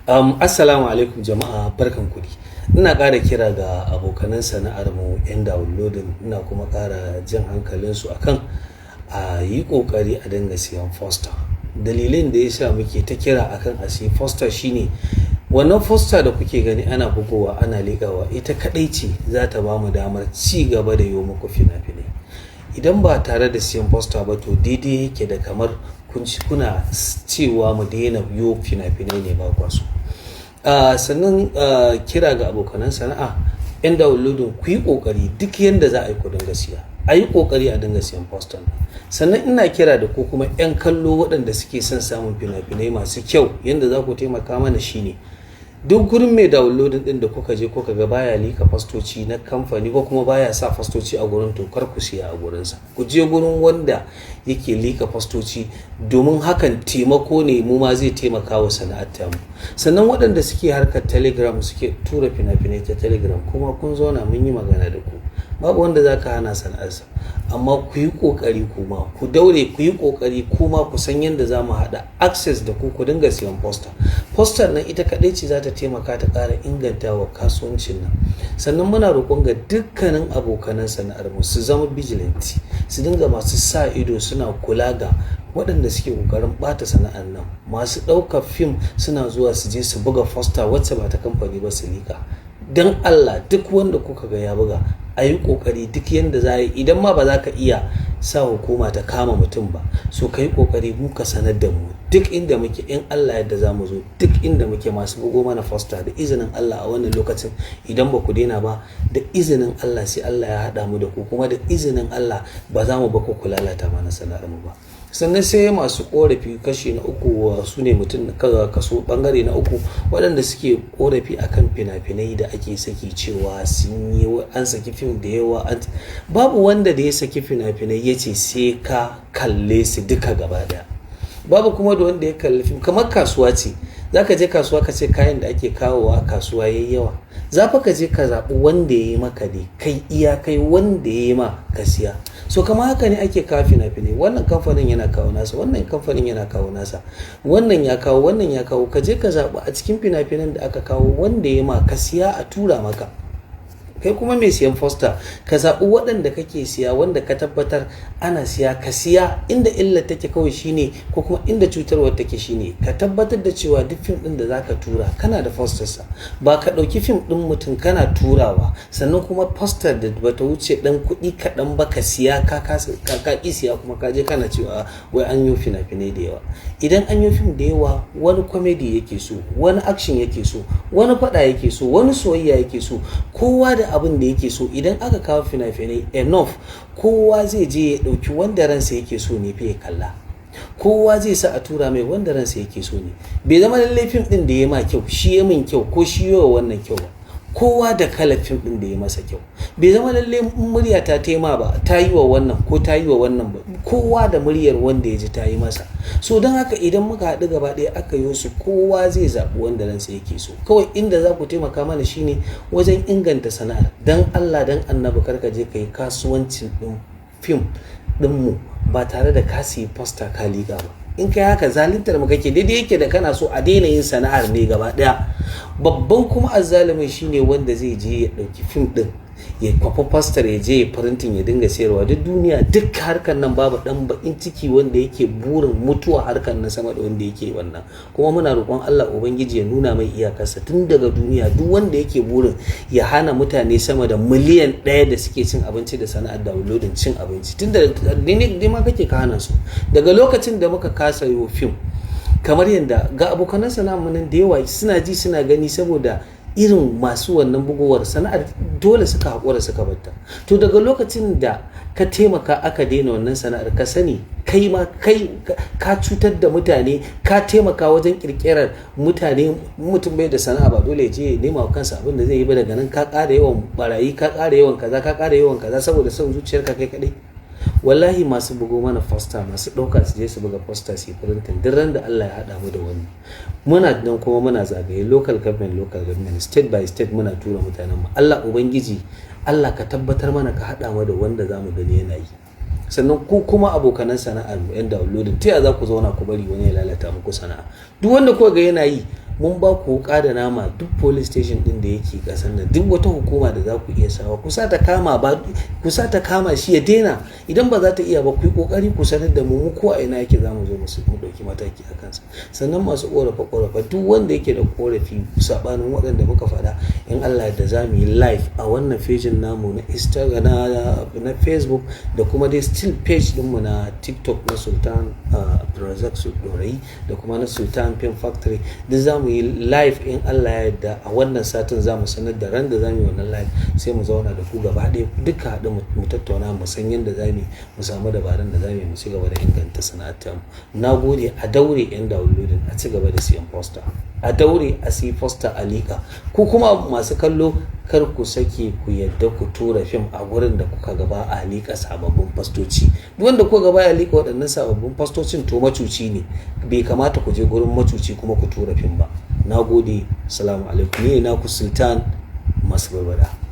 Assalamu alaikum jama'a, barkan ku dai. Ina ƙara kira ga abokanan sana'ar mu 'yan downloading, ina kuma ƙara jan hankalinsu akan a yi ƙoƙari a dinga siyan poster. Dalilin da ya sa muke ta kira akan a siyi poster shine wannan poster da kuke gani ana bugowa ana liƙawa, ita kaɗai ce za ta bamu damar ci gaba da yi muku fina-finai. Idan ba tare da siyan poster ba, to daidai yake da kamar kun kuna cewa mu daina yo fina-finai ne ba kwa so. Sannan kira ga abokanan sana'a 'yan downloading, ku yi ƙoƙari duk yanda za a yi ku dinga siya. A yi ƙoƙari a dinga siyan poster nan. Sannan ina kira da ku kuma 'yan kallo waɗanda suke son samun fina-finai masu kyau, yanda za ku taimaka mana shine duk gurin mai downloading ɗin da kuka je kuka ga baya liƙa fastoci na kamfani ko kuma baya sa fastoci a gurin, to kar ku siya a gurinsa. Ku je gurin wanda yake liƙa fastoci, domin hakan taimako ne, mu ma zai taimaka wa sana'ar tamu. Sannan waɗanda suke harkar Telegram, suke tura fina-finai ta Telegram, kuma kun zauna mun yi magana da ku. Babu wanda za ka hana sana'arsa, amma ku yi ƙoƙari kuma ku daure, ku yi ƙoƙari kuma ku san yadda za mu haɗa access da ku, ku dinga siyan poster. Poster nan ita kaɗai ce za ta taimaka ta ƙara inganta wa kasuwancin nan. Sannan muna roƙon ga dukkanin abokanan sana'ar mu su zama vigilante, su dinga masu sa ido, suna kula ga waɗanda suke ƙoƙarin ɓata sana'ar nan. Masu ɗaukar fim suna zuwa su je su buga poster wacce ba ta kamfani ba su liƙa. Don Allah, duk wanda kuka ga ya buga, a yi ƙoƙari duk yanda za a yi, idan ma ba za ka iya sa hukuma ta kama mutum ba, so ka yi ƙoƙari mu ka sanar da mu duk inda muke. In Allah yadda za mu zo duk inda muke. Masu bugo mana poster, da izinin Allah a wannan lokacin idan ba ku daina ba, da izinin Allah sai Allah ya haɗa mu da ku, kuma da izinin Allah ba za mu ba ku lalata mana sana'ar mu ba. Sannan sai masu korafi kashi na uku, su ne mutum kaso bangare na uku, waɗanda suke korafi akan fina-finai da ake saki, cewa sun yi an saki fim da yawa. Babu wanda da ya saki fina-finai ya ce sai ka kalle su duka gaba daya. Babu kuma da wanda ya kalli fim. Kamar kasuwa ce, za ka je kasuwa ka ce kayan da ake kawowa kasuwa yayi yawa, za fa ka je ka zaɓi wanda ya yi maka ne, kai iya kai wanda ya yi ma ka siya. So kamar haka ne ake kawo fina-finai. Wannan kamfanin yana kawo nasa, wannan kamfanin yana kawo nasa, wannan ya kawo, wannan ya kawo. Ka je ka zaɓi a cikin fina-finan da aka kawo wanda ya ma, ka siya a tura maka. Kai kuma mai siyan poster, ka zaɓi waɗanda kake siya, wanda ka tabbatar ana siya, ka siya. Inda illar take kawai shine, ko kuma inda cutarwar take shine, ka tabbatar da cewa duk fim ɗin da zaka tura kana da poster sa. Ba ka ɗauki fim ɗin mutum kana turawa, sannan kuma poster da bata wuce ɗan kuɗi kaɗan ba ka siya, ka ka ƙi siya, kuma ka je kana cewa wai an yi fina-finai da yawa. Idan an yi fim da yawa, wani comedy yake so, wani action yake so, wani faɗa yake so, wani soyayya yake so, kowa da abin da yake so. Idan aka kawo fina-finai enough, kowa zai je ya ɗauki wanda ransa yake so ne fa ya kalla. Kowa zai sa a tura mai wanda ransa yake so ne. Bai zama lallai fim ɗin da ya ma kyau shi ya min kyau ko shi yawa wannan kyau ba. Kowa da kalar fim ɗin da ya masa kyau. Bai zama lallai murya ta tema ba ta yi wa wannan ko ta yi wa wannan ba. Kowa da muryar wanda ya ji ta yi masa. So don haka, idan muka haɗu gaba ɗaya aka yi su, kowa zai zaɓi wanda ransa yake so. Kawai inda za ku taimaka mana shine wajen inganta sana'ar. Dan Allah dan Annabi, kar ka je ka yi kasuwancin ɗin fim ɗinmu ba tare da ka siyi poster ka liƙa ba. In kai haka, zaluntar mu kake, daidai yake da kana so a daina yin sana'ar ne gaba ɗaya. Babban kuma azzalumin shine wanda zai je ya ɗauki fim ɗin, ya kwafa poster, ya je ya printing, ya dinga sayarwa duk duniya. Duk harkar nan babu dan bakin ciki wanda yake burin mutuwa harkar nan sama da wanda yake wannan. Kuma muna roƙon Allah Ubangiji ya nuna mai iyakarsa tun daga duniya, duk wanda yake burin ya hana mutane sama da miliyan 1 da suke cin abinci da sana'ar downloading cin abinci. Tun da ne ma kake ka hana su. Daga lokacin da muka kasa yi fim, kamar yadda ga abokanan sana'ar nan da yawa suna ji suna gani, saboda irin masu wannan bugowar sana'ar dole suka haƙura suka batta. To daga lokacin da ka taimaka aka daina wannan sana'ar, ka sani kai ma kai ka cutar da mutane, ka taimaka wajen ƙirƙirar mutane. Mutum bai da sana'a, ba dole ya je ya nema wa kansa abin da zai yi ba. Daga nan ka ƙara yawan barayi, ka ƙara yawan kaza, ka ƙara yawan kaza, saboda son zuciyarka kai kaɗai. Wallahi masu bugo mana poster, masu ɗauka su je su buga poster su yi printing, duk ran da Allah ya haɗa mu da wani, muna nan kuma muna zagaye local government, local government, state by state, muna tura mutanen mu. Allah Ubangiji, Allah ka tabbatar mana ka haɗa mu da wanda za mu gani yana yi. Sannan ku kuma abokanan sana'ar mu yan downloading, ta za ku zauna ku bari wani ya lalata muku sana'a? Duk wanda kuka ga yana yi, Mun ba ku wuka da nama. Duk police station din da yake kasar nan, duk wata hukuma da za ku iya sawa, ku sa ta kama, ba ku sa ta kama shi ya daina. Idan ba za ta iya ba, ku yi kokari ku sanar da mu. Mu ko a ina yake, za mu zo mu dauki mataki a kansa. Sannan masu korafe korafe, duk wanda yake da korafi sabanin waɗanda muka faɗa, in Allah da za mu yi live a wannan page namu na Instagram, na Facebook, da kuma dai still page dinmu na TikTok na Sultan Abdulrazak Dorayi da kuma na Sultan Film Factory. Duk za mu yi live in Allah ya yarda. A wannan satin za mu sanar da ran da za mu yi wannan live, sai mu zauna da ku gaba ɗaya, duka haɗu mu tattauna, mu san yadda za mu mu samu dabarun da za mu ci gaba da inganta sana'ar mu. Na gode. A daure yan downloading, a ci gaba da siyan poster, a daure a siyi poster a liƙa. Ku kuma masu kallo, kar ku sake ku yadda ku tura fim a gurin da kuka gaba a liƙa sababbin fastoci. Duk wanda kuka gaba ya liƙa waɗannan sababbin fastocin, to macuci ne. Bai kamata ku je gurin macuci kuma ku tura fim ba. Na gode. Salamu alaikum. Ni ne naku Sultan Masu Barbada.